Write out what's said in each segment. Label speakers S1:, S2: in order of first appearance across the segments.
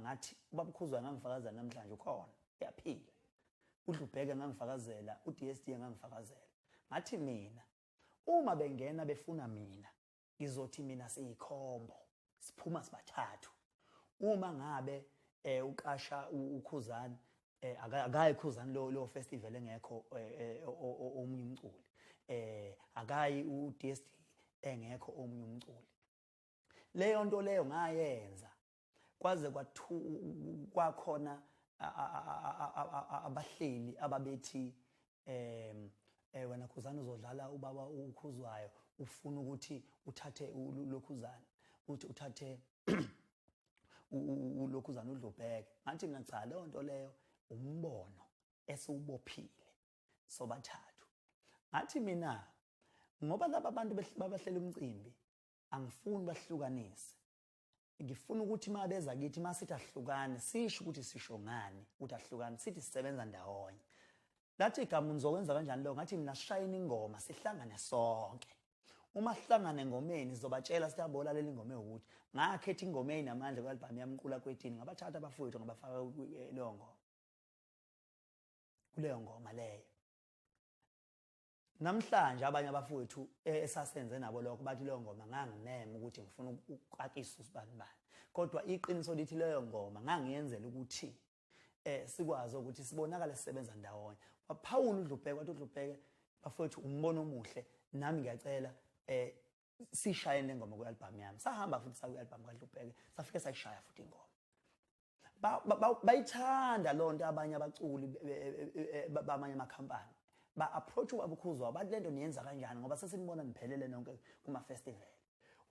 S1: Ngathi ubaba uKhuzwayo ngangifakazela, namhlanje ukhona, uyaphila. UDlubheke ngangifakazela, uDSD ngangifakazela. Ngathi mina uma bengena befuna mina, ngizothi mina siyikhombo, siphuma sibathathu. Uma ngabe uqasha uKhuzani, akayi Khuzani lo festival engekho omunye umculi, akayi uDSD engekho omunye umculi. Leyo nto leyo ngayenza kwaze kwakhona abahleli ababethi wena Khuzani uzodlala ubaba uKhuzwayo, ufuna ukuthi uthathe lokhuzana, uthi uthathe ulokhuzana uDlubheke. Ngathi mina cha, leyo nto leyo umbono esiwubophile sobathathu. Ngathi mina ngoba laba bantu babahlela umcimbi, angifuni bahlukanise, ngifuna ukuthi uma beza kithi, masithi ahlukane, sisho ukuthi sisho ngani ukuthi ahlukane, sithi sisebenza ndawonye. Lathi igama, nizokwenza kanjani lokho? Ngathi mina sishayini ingoma sihlangane sonke. Uma sihlangane engomeni sizobatshela, sithi abolalela ingoma ewukuthi. Ngakhetha ingoma eyinamandla kwi-albhamu yami Qula Kwetini, ngabathatha abafowethu, ngabafaka kuleyo ngoma, kuleyo ngoma leyo. Namhlanje abanye abafowethu esasenze nabo lokho bathi leyo ngoma ngangimema ukuthi ngifuna ukukakisa usibani bani, kodwa iqiniso lithi leyo ngoma ngangiyenzela ukuthi sikwazi ukuthi sibonakale sisebenza ndawonye. Waphawula uDlubheke, wathi uDlubheke, "Bafowethu, umbono omuhle, nami ngiyacela sishaye le ngoma kwi-album yami." Sahamba futhi sakwi-album kaDlubheke, safike sayishaya futhi ingoma. Bayithanda loo nto. Abanye abaculi bamanye amakhampani ba-approach ubaba uKhuzwayo, bathi, "Lento niyenza kanjani, ngoba sesinibona niphelele nonke kuma-festival?"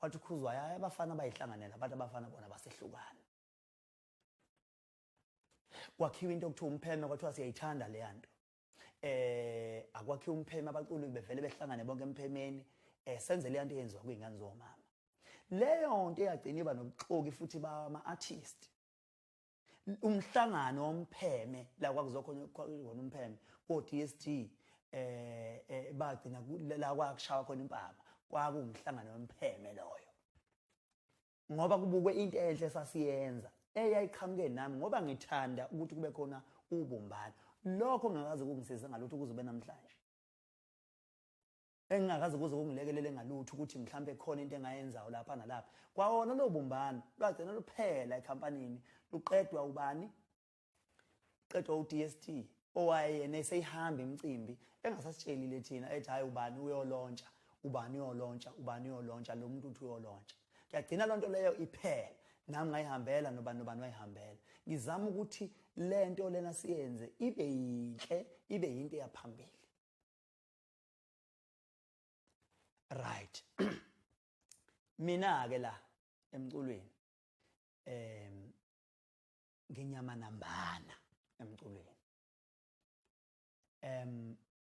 S1: Wathi uKhuzwayo, "Hayi, abafana bayihlanganela." Bathi abafana bona basehlukana. Kwakhiwa into okuthiwa umpheme, kwathiwa siyayithanda leya nto. Akwakhiwa umpheme, abaculi bevele behlangane bonke emphemeni, senze leya nto eyenziwa kuyingane zomama. Leyo nto eyagcina iba nobuxoki futhi bama-artist. Umhlangano wompheme la kwakuzokhona khona umpheme ko-DSD, bagcina la kwakushawa khona impama, kwakuwumhlangano wompheme loyo, ngoba kubukwe into enhle sasiyenza eyayiqhamuke nami, ngoba ngithanda ukuthi kube khona ubumbano. Lokho ngakaze kungisize ngalutho kuze ube namhlanje, engingakaze kuze kungilekelele ngalutho ukuthi mhlambe khona into engayenzayo lapha nalapha. Kwawona lo bumbano lwagcina luphela ekhampanini, luqedwa ubani? Qedwa uDST, owayena eseyihamba imicimbi engasasitshelile thina, ethi hayi, ubani uyolontsha, ubani uyolontsha, ubani uyolontsha, lo muntu uthi uyolontsha. Kuyagcina lonto leyo iphela. Nami ngayihambela, nobani nobani wayihambela. Ngizama ukuthi lento lena siyenze ibe yinhle, ibe yinto eyaphambili. Right, mina ke la emculweni nginyama nambana emculweni.